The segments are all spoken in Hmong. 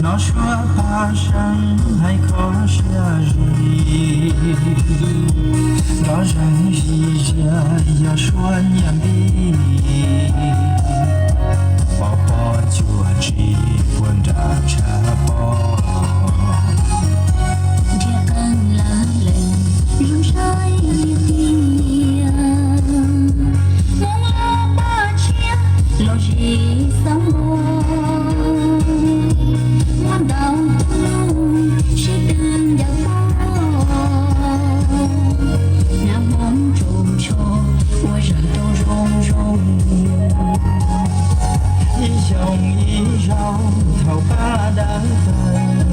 Nov suab paj seeb hais kho siab zim, nrov zeeg zim ziab yog suab nyiaj npib, pov pob cuam tsis puag nram tshav pob. Nrhiav qeej lawv lees zoo saib tiag, Hmoob lub paj tshiab los zis xab mos, muab ntau tus sib tw ncaws pog, nab Hmoob tsoos tsho ua zam rau zoo zoo. Ib xyoos ib zaug thaum paj dawb paug,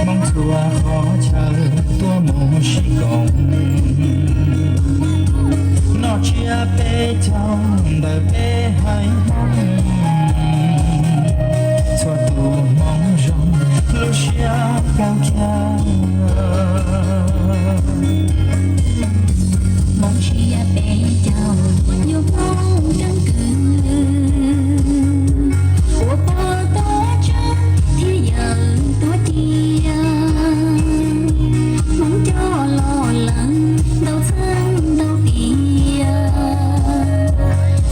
Hmoob txhua qhov chaw tuaj mus sib koom, noj tsiab peb caug ntawm peb haiv Hmoob, txhua tus Hmoob zoo lub siab kawg kiag. Hmoob tsiab peb caug yog Hmoob keeb kwm, ua pog tuav tswv thiab yawm tuav cia, Hmoob coj los lees ntau txheeb ntau tiam,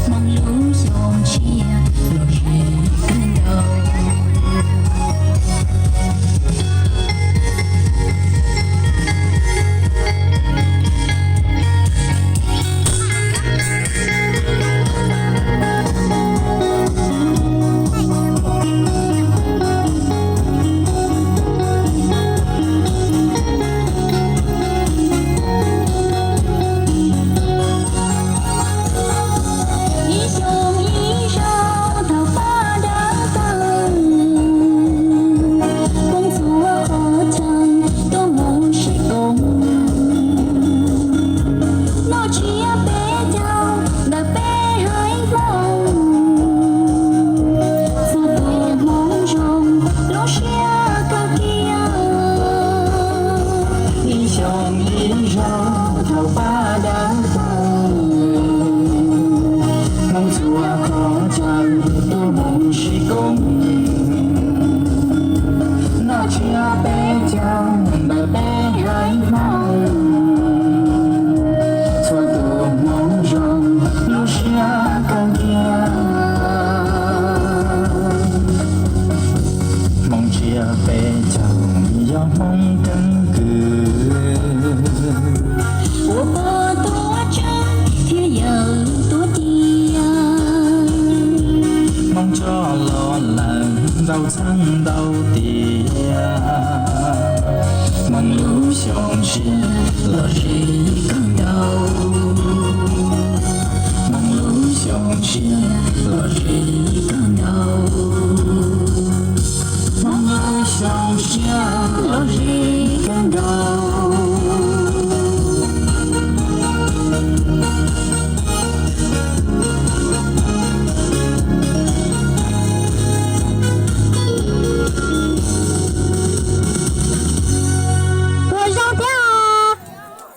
Hmoob lub xyoo tshiab los zis kawg nkaus. Ib xyoos ib zaug thaum paj dawb paug, Hmoob txhua qhov chaw tuaj mus sib koom, noj tsiab peb caug ntawm peb haiv Hmoob, txhua tus Hmoob zoo lub siab kawg kiag. Ib xyoos ib zaug thaum paj dawb paug, Hmoob txhua qhov chaw tuaj mus sib koom, noj tsiab peb caug ntawm peb haiv Hmoob, txhua tus Hmoob zoo lub siab kawg kiag. Hmoob tsiab peb caug yog Hmoob keeb kwm, ua pog tuav tswv thiab yawm tuav cia, Hmoob coj los lees ntau txheeb ntau tiam, Hmoob lub xyoo tshiab los zis kawg nkaus, Hmoob lub xyoo tshiab los zis kawg nkaus.